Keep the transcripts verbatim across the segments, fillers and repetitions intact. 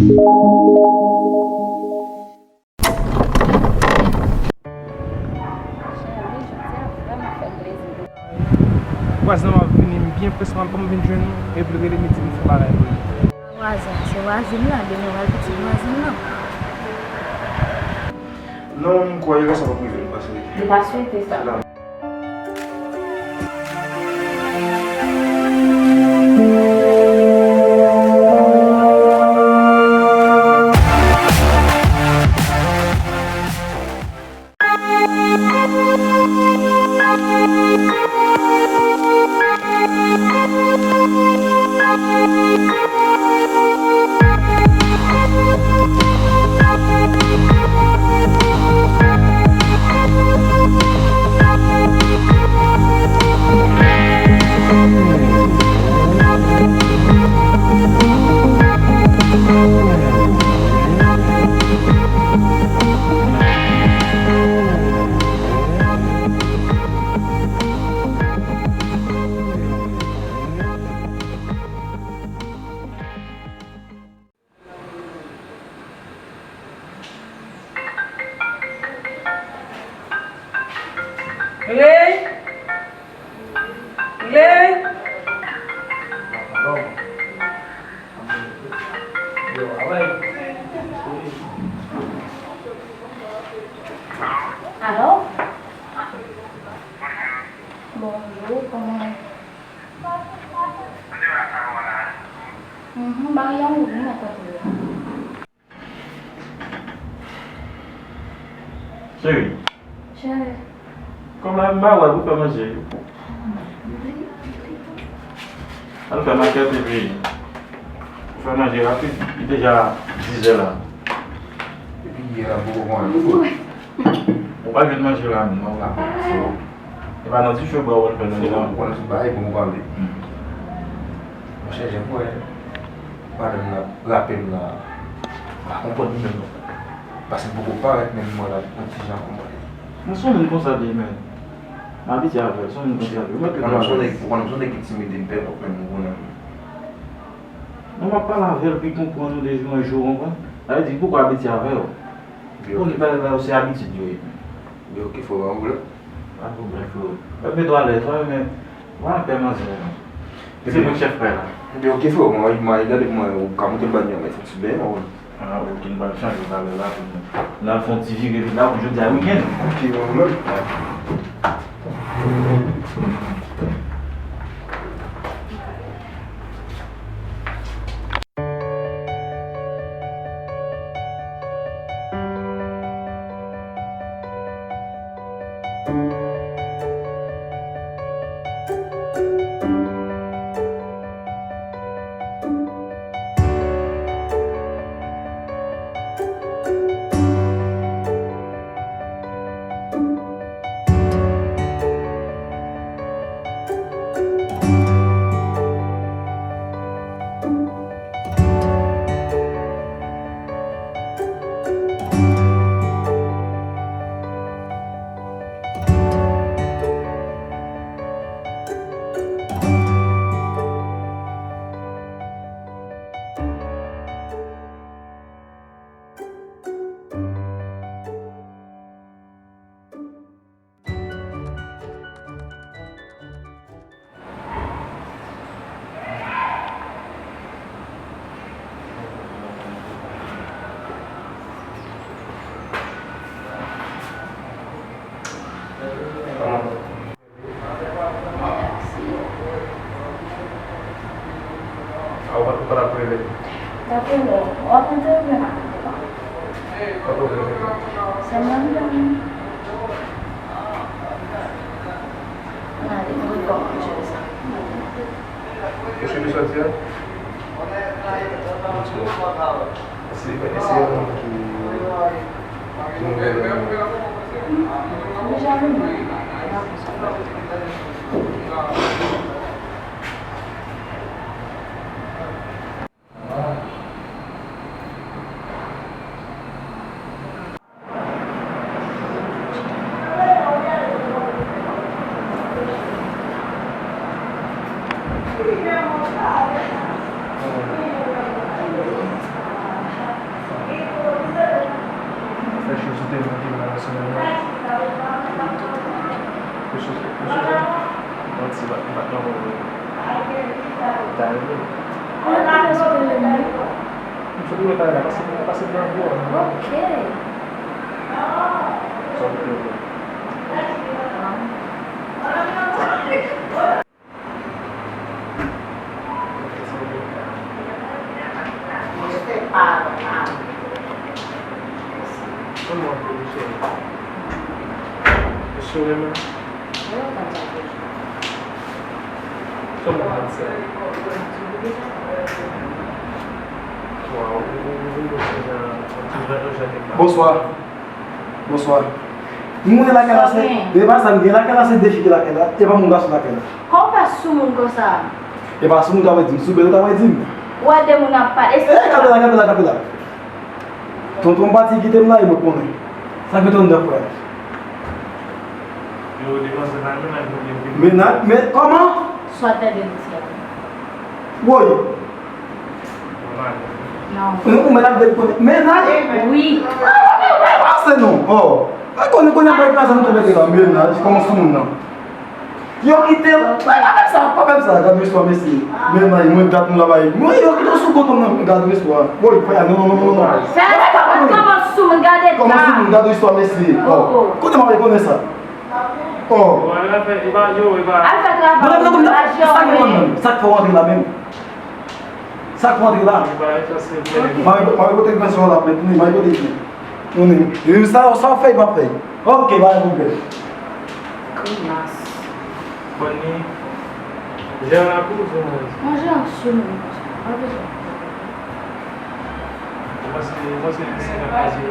Cheri, jodi a vrèman fè m plezi. Vwazen an ap vini, m byen prese, m ap vin jwenn ou, epi l rele m, li di m fè bagay pou li. Vwazen, se vwazin lan, demen w al pitit vwazin lan. Non, m kwè erè sa p ap rive l, paske li pa swete sa. Rey! Rey! Alo? Bonjou, kòman? Mhm, bagay la ouvri nan kote yo. Cheri. Cheri. Kòm la m ba wè pou fè manje. Al fè makèt epi fè manje rapid. Li deja dizè la. Epi yè la poko konn. Ou pa jwenn manje la menm, non, la. E pa nan ti chou bwa w al fè manje la. Ou konnen tout bagay, bon, ou pale. Hmm. Monchè, jan m wè madanm nan rape m la, m pa konprann li menm non. Paske l poko parèt, men m wè l ap yon ti jan konprann. Mwen se yon moun konsa li ye, men. M abitye avè l, se yon moun konsa li ye. Ou mèt ret avè l. Ou konnen m se yon nèg ki timid, m pè kòk, men m konnen. Non, m ap pale avè l, pou l konprann ou de jou an jou, ou konprann? Sa vle di, li poko abitye avè w. Pou li pale avè w, se abitid yo ye. Li oke, frè, pa gen pwoblèm. Pa pwoblèm, frè. Mwen mete w alèz, mwen renmen, mwen renmen pè manzè a. Se mwen k chèf kay la. Ebyen, oke, frè, mwen, mwen gade pou mwen, ou ka monte banyè, mwen fè ti beny, mwen. Ah, oke, n pral chanje valè la pou nou. N al fè yon ti vire vit la pou jodi a wikenn. Oke, pa pwoblèm. A, ou pa, ou pa t ap rele? T ap rele w. W ap antre oubyen pa? Pa pwoblèm. Sèlman m tann. Ann ale, nou ret kòmanse sa. Ou swiv li sòti a? Esi, esi yon moun ki, ki nouvèl nan. Mesye, mesye, manti, m pa, m pa t nan rèl. M ta renmen. Mwen pa sou rele m, wi. M sot rele pale la, pase, pase nan bò a. Ok. Sa w te vle. Bonswa. Bonswa. M konnen lakay la se, e pa sa, m gen lakay la se de fi ki lakay la, e pa moun gason lakay la. Kòman w fè sou moun konsa? E pa sou moun ta wè di m, sou bèl ou ta wè di m. Ou wè de moun ap pale, e, kanpe la, kanpe la, kanpe la. Tonton m pati kite m la, e mwen konnen. Sa k met anndan frè? Yo, depanse nan mennaj mwen gen. Mennaj, men kòman? Swa tande misye. Woy. Non. Ou, ou mèt ap vle konnen. Mennaj? Wi. Pase non. Oh. Mwen konnen, konnen bagay sa nou tou mete la. Mennaj, kòman sou moun nan? Yo kite l. Pa fè sa, pa fè sa. Gade istwa, mesye. Mennaj, mwen dat nou la bay. Mwen, yo kite l sou koton nan. Gade istwa. Woy, frè, non, non, non, non, non. Fè respè, kòman sou moun, gade la. Kòman sou moun, gade istwa, mesye. Oh. Kote m ap konnen sa? Oh. Al fè travay. Non, non, non, non. Sa k fè w antre la menm? Sa k fè w antre la? Mari, mari pote gran sè w la, men tounen, mari pote tounen. Tounen. E sa, sa w fè, pa fè. Ok, pa gen pwoblèm. Grimas. Bòn ni. Jè la pou ou, se manje. Manje an sou nou. Pa bezwen. Ou panse, ou panse li se nan kazi yo?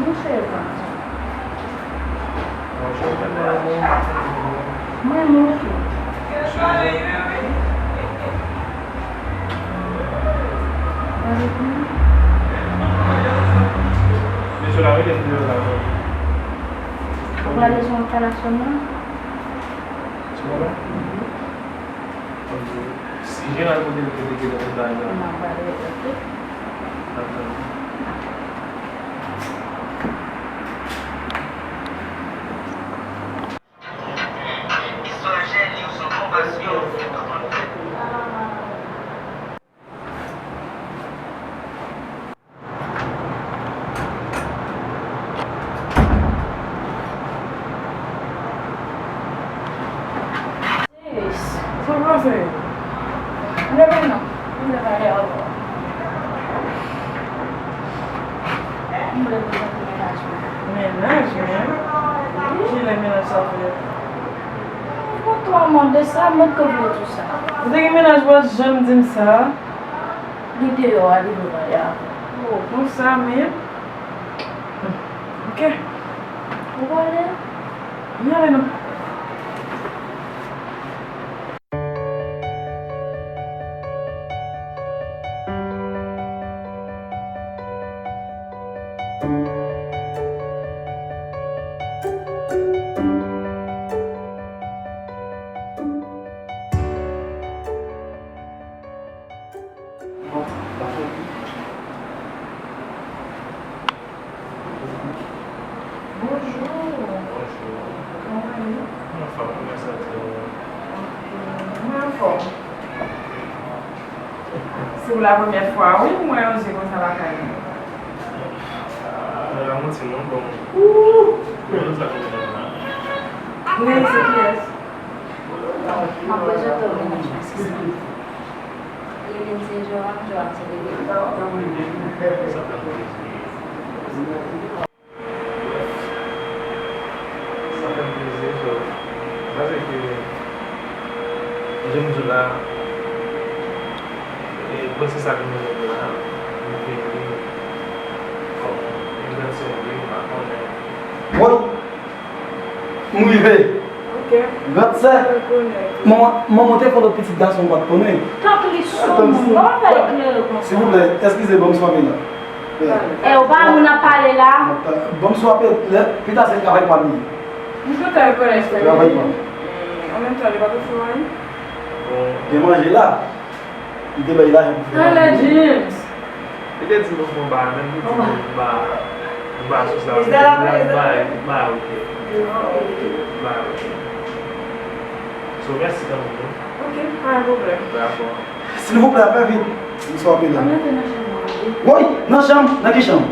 Monchè, pa. Mwen, mwen, mwen. Mesye la, rete deyò la, non. Ou prale sou enstalasyon nan? Sou mwen la? Si Jeran kote l te dege nan mouda yo. Nan pale, ok. Dakò. Sis, sa w panse? M leve non, m vle pale avè w. M vle prezante mennaj mwen. Mennaj mwen? Kilè mennaj sa fèt? Ou twò mande sa, mwen k vle di w sa. Ou te gen mennaj, ou pa t janm di m sa. Li deyò a, li vle pale avè w. Oh, konsa menm? Hmm. Ok. Ou pale? Ann ale non. Bonjou. Bonjou. Kòman w ye? Mwen anfòm, kòman w santi w? Mwen anfòm. Se pou la premyè fwa, wi, m wè yon je konsa lakay mwen. Mwen pa manti non, bon. Ooh! Mwen sa fè mwen la. Wi, se kiyès? M ap prezante w mennaj mwen, se sa. Li menm se Joram, Joram se Lili. Sa fè m plezi. Sa fè m plezi, so, m panse ke, jan m di w la, e, prensip sa ke nou jwenn la, nou vini kòm yon grann sè nou, m pa konnen. Woy! M rive. Ok. Grandsè, manman, manman te fè lòt pitit gason m pa t konnen. Tank li sou moun, non, fè l eklere konsa. Silvouplè, eskize, ban m swape la. E, ou pa moun ap pale la? Ban m swape, lè, pita se travay pa m li ye. M kontan rekonèt sa. Travay pa m. An menm tan, li pa tou fè anyen. Bon. Gen manje la. Li te bay lajan pou fè manje. Talè, James. Li te di nou fè yon ba, menm li di nou ba. M pa sou sa. Bay, bay, ok. Bay, ok. So, mèsi kanmenm, wi. Ok, pa gen pwoblèm. Dakò. Silvouplè, fè vit. M sou apel la. Ann antre nan chanm nan, wi. Woy, nan chanm? Nan ki chanm?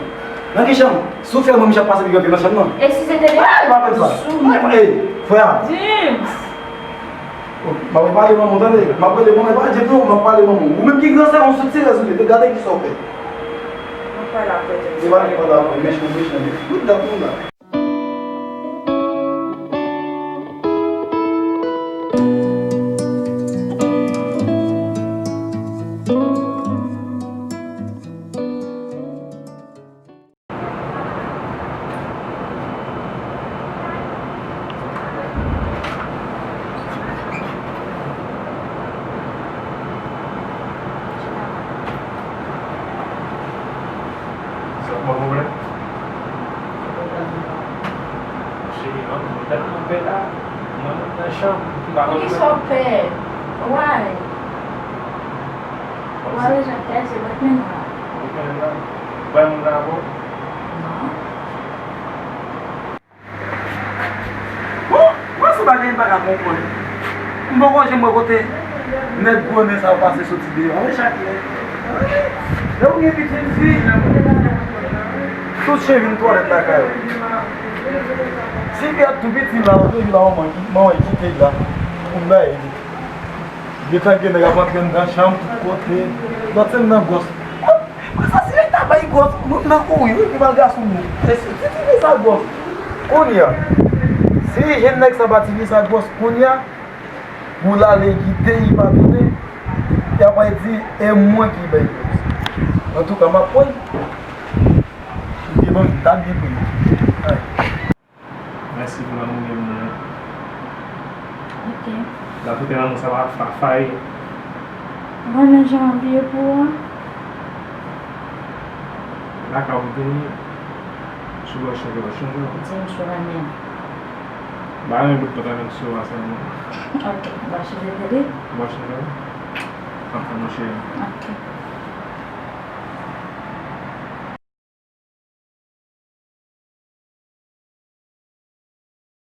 Nan ki chanm? Si w fè mwen, m ap pase pi byen nan chanm nan. E si se te... Ay, pa fè sa. Sou... Ey, frè. James! M ap pale manman w, tande. M ap rele manman, e pa James non, m ap pale manman w. Ou menm ki gran, se yon sou ti rezone, te gade kisa w fè. M ap pale apre, James. Se pa li k pale apre, mechan, mechan, li. Tout dat nou la. Sa pa pwoblèm? Cheri, mwen tèlman pè la. Mwen nan chanm, m pa konn. Poukisa w pè? Why? Why is your pè? Se bat men la. Bat men la? Bay moun la avè w? Non. Bon, mwen se bagay m pa ka konprann. M poko janm wè kote nèg gwo nen sa yo pase soti deyò. Mwen chak lè. Lè ou gen pitit fi, tout cheri vin twalèt lakay ou. Si fi a tou piti la, ou te di la manman ki, manman kite la pou m bay li. Gentan gen nèg ap antre anndan chanm tout kote. Lòt se nan gwòs. Mwen santi leta bay gwòs, nou nan kouri, wi, pi mal gason nou. E si ti, ti fi sa gwòs. Kounye a, si jèn nèg sa pa ti fi sa gwòs, kounye a, pou l ale kite, li pa tounen, y ap di, e mwen ki bay gwòs. Antouka, m ap pran l. Li te ban m, ta byen pran. Ay. Mèsi pou lanmou w gen pou mwen an. Ok. Lapote lanmou sa pa, pa fayi. Mwen menm jan m ap viv pou ou an. Lakay ou vini, si w vle chanje, w chanje. Di m si w renmen m. M pa renmen bout pòt avèk sou a sèlman. Ok, m ap chanje tande. M ap chanje. Anfen, mon cheri. Ok.